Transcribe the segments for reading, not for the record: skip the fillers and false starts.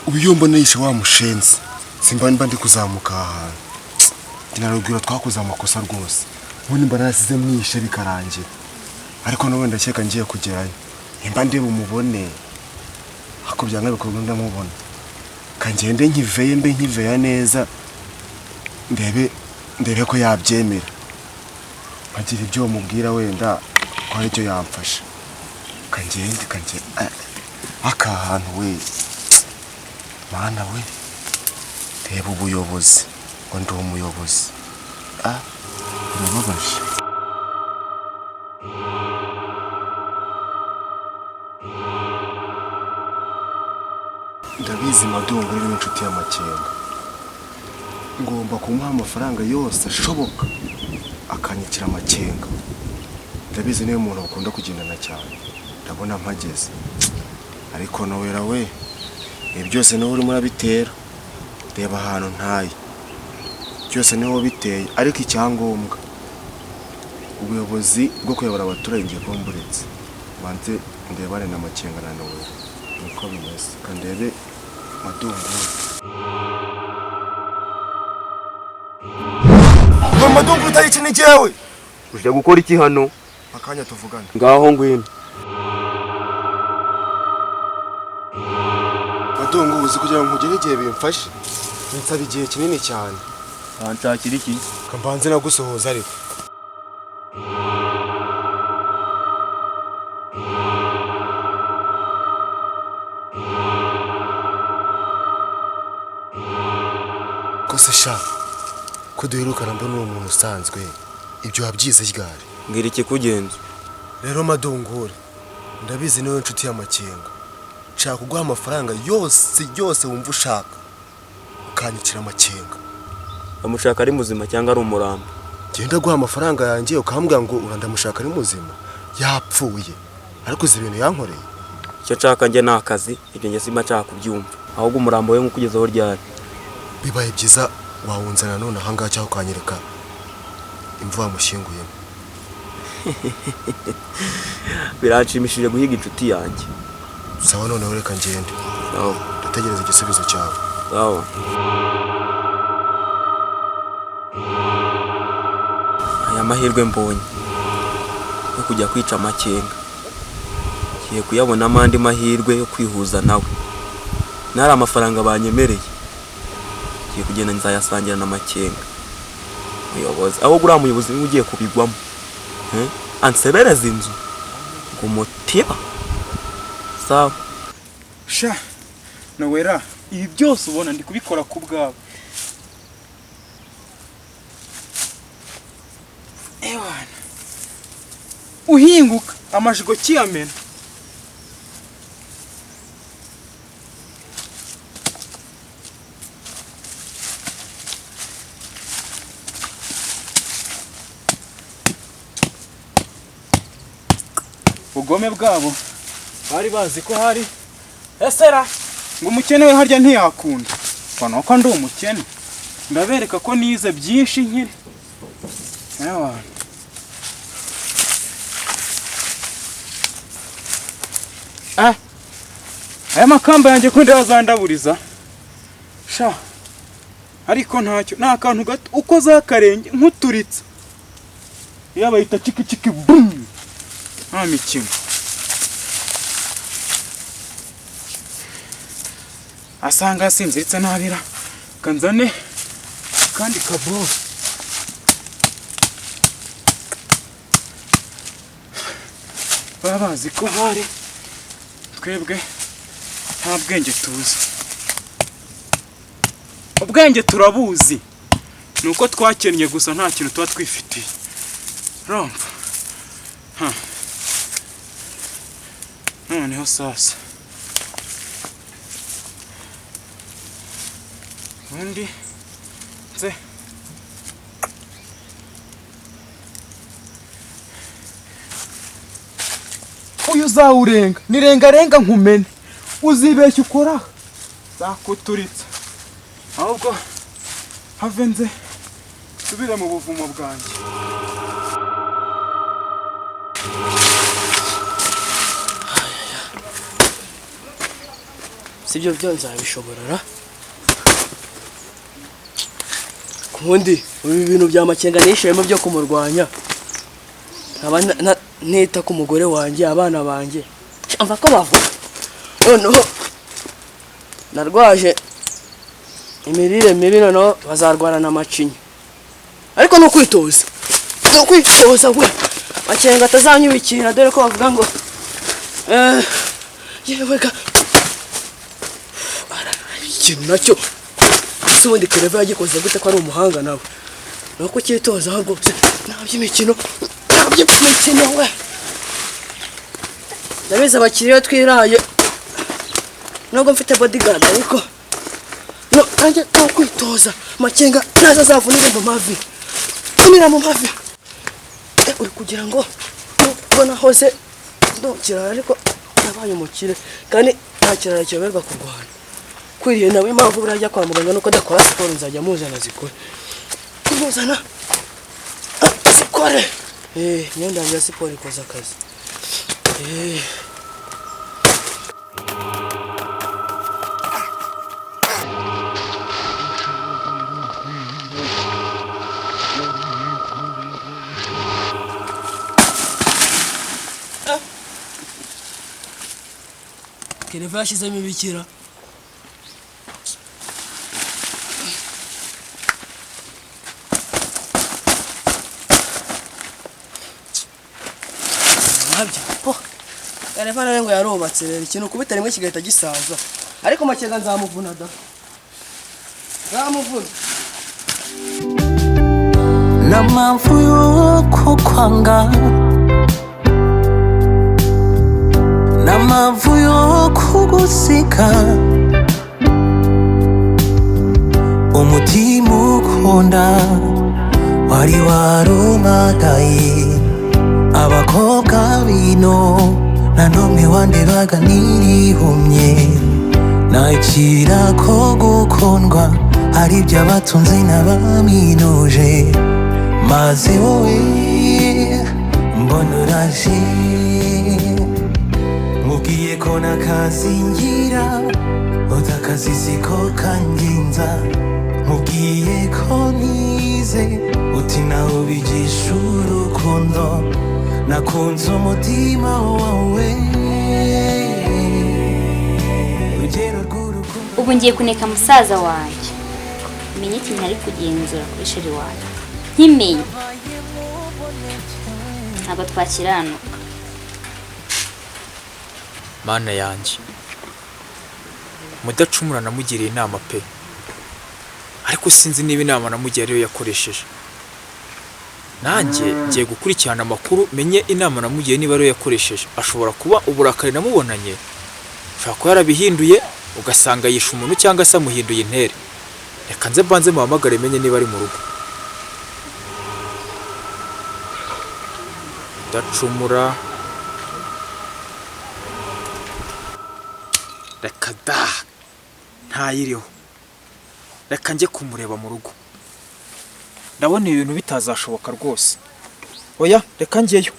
Ubu iyo mbona yishe wa mushenzi simba mba ndi kuzamuka aha hantu. Ndinarubwira twakoze amakosa rwose, ubundi mba narasize mwishe bikarangira, ariko n'ubundi ndakeka ngiye kugerayo nimba ndi bumubone, ariko byanga bikorwa ndamubona. Kangende nkiveye mbe nkiveya neza, ndebe ko yabyemera, nkagira ibyo mubwira wenda ko hari icyo yamfasha. Kangende aka hantu we mana we, reba ubuyobozi ngo ndi umuyobozi, birababaje. Ndabizi Madunguru ni inshuti y'Amakenga, ngomba kumuha amafaranga yose ashoboka akanyikira Amakenga. Ndabizi niwe muntu akunda kugendana cyane, ndabona mpageze. Ariko Nowera we, ibi byose niwe urimo urabitera, reba ahantu ntaye byose niho biteye. Ariko icyangombwa ubuyobozi bwo kuyobora abaturage ngiye kuba mburetse, banze ndebane na Makenga na Nowera niko bimeze. Kandebe Madunguru. Madunguru utari ni jewe. Uje gukora iki hano? Akanya tuvugana. Ngaho ngwino. Madunguru uzi kugira ngo nkugere igihe bimfashe binsaba igihe kinini cyane. Nshakira iki? Kambanze nagusohoza ariko. Kose sha ko duherukana mbona uwo muntu usanzwe, ibyo wabyize ryari? Mbwira ikikugenza. Rero Madunguru, ndabizi niwe nshuti y'Amakenga, nshaka kuguha amafaranga yose yose wumva ushaka ukanyikira Amakenga. Amushaka ari muzima cyangwa ari umurambo? Genda guha amafaranga yanjye ukambwira ngo urandamushaka ari muzima, yapfuye. Ariko uzi ibintu yankoreye? Icyo nshaka njye ni akazi, ibyo njye simba nshaka kubyumva. Ahubwo umurambo we nkukugezaho ryari? Bibaye byiza wawunzana none aha ngaha cyangwa ukanyereka imva wamushyinguyemo. Biranshimishije guhiga inshuti yanjye. Sawa, noneho reka ngende. Sawa. Ndategereza igisubizo cyawe. Sawa. Aya mahirwe mbonye yo kujya kwica Amakenga, ngiye kuyabonamo andi mahirwe yo kwihuza nawe. Nari amafaranga banyemereye, ngiye kugenda nzayasangira na Makenga muyobozi. Aho guriya muyobozi niwe ugiye kubigwamo, ansebereza inzu ngo umutiba. Sawa. Sha Nowera, ibi byose ubona ndi kubikora ku bwawe. Ewana uhinguka amajigo kiyamena. Ubugome bwabo bari bazi ko hari esera ngo umukene we harya ntiyakunda. Ngo nuko ndi umukene, ndabereka ko nize byinshi nkiri. Ewana aya makamba yanjye ko ndazandaburiza sha, ariko ntacyo, ni akantu gato uko zakarenge nkuturitse yabayita ciki ciki boom, nta mikino. Asanga yasinziritse nabira, kanzane kandi kabo. Baba bazi ko hari twebwe nta bwenge tuzi. Ubwenge turabuzi, nuko twakennye gusa nta kintu tuba twifitiye. Urumva? Noneho sasa undi nze uyu uzawurenga nirengarenga nkumene, uzibeshya ukora zakuturitsa. Ahubwo have nze nsubire mu buvumo bwanjye. Sibyo byo nzabishobora ra. Kundi ibi bintu bya Makenga nishemo byo kumurwanya. Nkaba nita ku mugore wanjye, abana banjye. Mva ko bavuga. Noneho narwaje imirire mibi, noneho bazarwana na macinya. Ariko no kwitoza. No kwitoza we. Makenga atazanyubikira dore ko bavuga ngo yewe ga ikintu nacyo ese ubundi Kereva yagikoze gute ko ari umuhanga nawe? Nuko cyitoza rwose nta by'imikino we. Ndabizi abakiriya twiraye nubwo mfite bodyguard ariko no nanjye no kwitoza. Makenga naza azavunire mu mavi, vunira mu mavi. Uri kugira ngo nubwo nahoze ndokirara ariko nabaye umukire kandi nta kirara kiyoberwa kurwana. Kwiriye nawe impamvu burajya kwa muganga nuko adakora siporo, nzajya muzana zikore. Muzana zikore. Imyenda yanjye ya siporo ikoze akazi. Kereva yashyizemo ibikira. Kereva nawe ngo yarubatse rero ikintu kubita rimwe kigahita gisaza. Ariko Makenga nzamuvuna da. Nzamuvuna. Na mpamvu y'uko kwanga, na mpamvu yo kugusika, umutima ukunda wari warumagaye. Abakobwa bino nta n'umwe wandebaga nirihumye, nakira ko gukundwa hari ibyo abatunze n'abaminuje, maze wowe mbona uraje mubwiye ko nakazingira utakazi siko kangenza, mubwiye ko nize uti nawe ubigisha urukundo, nakunze umutima wawe. Ubu ngiye kuneka musaza wanjye menye ikintu ari kugenzura kuri sheri wanjye, nkimenye ntabwo twakiranuka. Mana yanjye, Mudacumura namugiriye inama pe, ariko sinzi niba inama namugiriye ariyo yakoresheje. Nanjye ngiye gukurikirana amakuru menye inama namugiriye niba ariyo yakoresheje. Ashobora kuba uburakari namubonanye ashobora kuba yarabihinduye, ugasanga yishe umuntu cyangwa se amuhinduye intere. Reka nze mbanze muhamagare menye niba ari mu rugo. Mudacumura, reka da ntayiriho, reka njye kumureba mu rugo. Ndabona ibintu bitazashoboka rwose. Oya, reka njyeyo.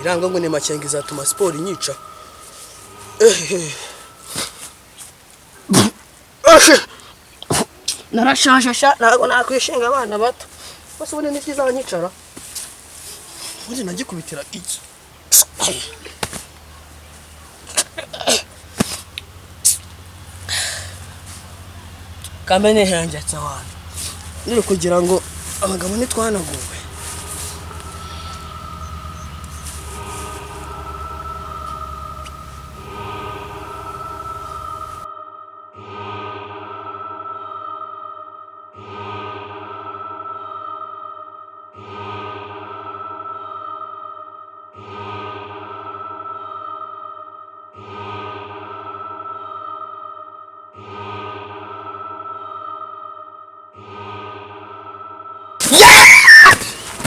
Irangwa ngo ni Makenga izatuma siporo inyica. Narashaje sha, ntabwo nakwishinga abana bato. Bose ubundi ni kizanyicara. Ubundi nagikubitira iki? Kamene hengetse abantu. Niri kugira ngo abagabo nitwanaguwe.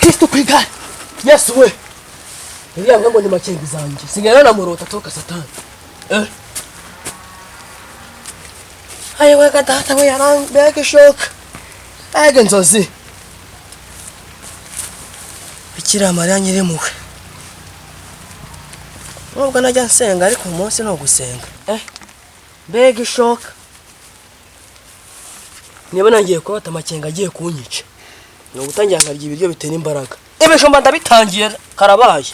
Kristo kwigara. Yesu we. Iriya ngo ni Makenga zanjye. Sigara na murota toka satani. Aye we data we yarambega ishoka. Mbega inzozi. Bikira Mariya nyirimpuhwe. Nubwo najya nsenga, ariko uyu munsi ni ugusenga. Mbega ishoka! Niba nangiye kurota Amakenga agiye kunyica, ni ugutangira nkarya ibiryo bitera imbaraga. Ibijumba ndabitangiye, karabaye.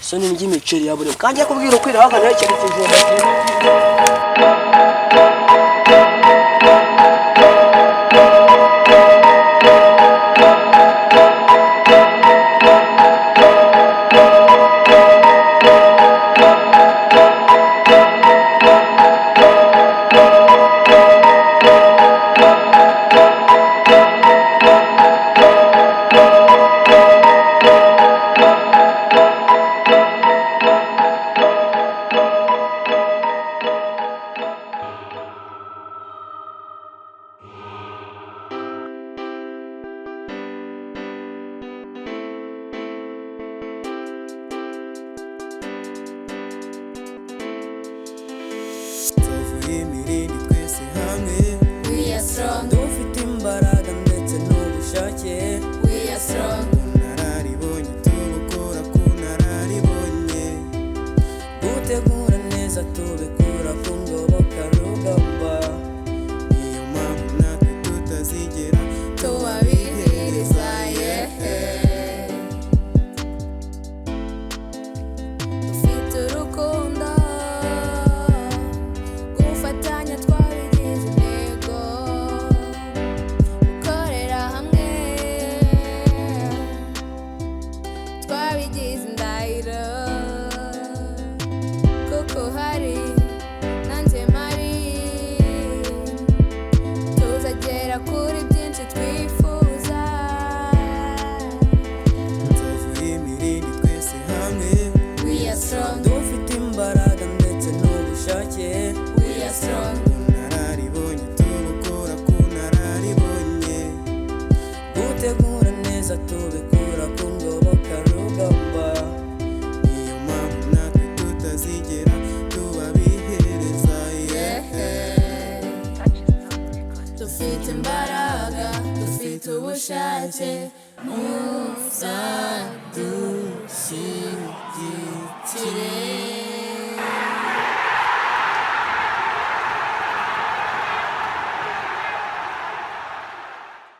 Isoni ry'imiceri ya buri kangiye kubwira ukwira hakanyerekera ikijumba.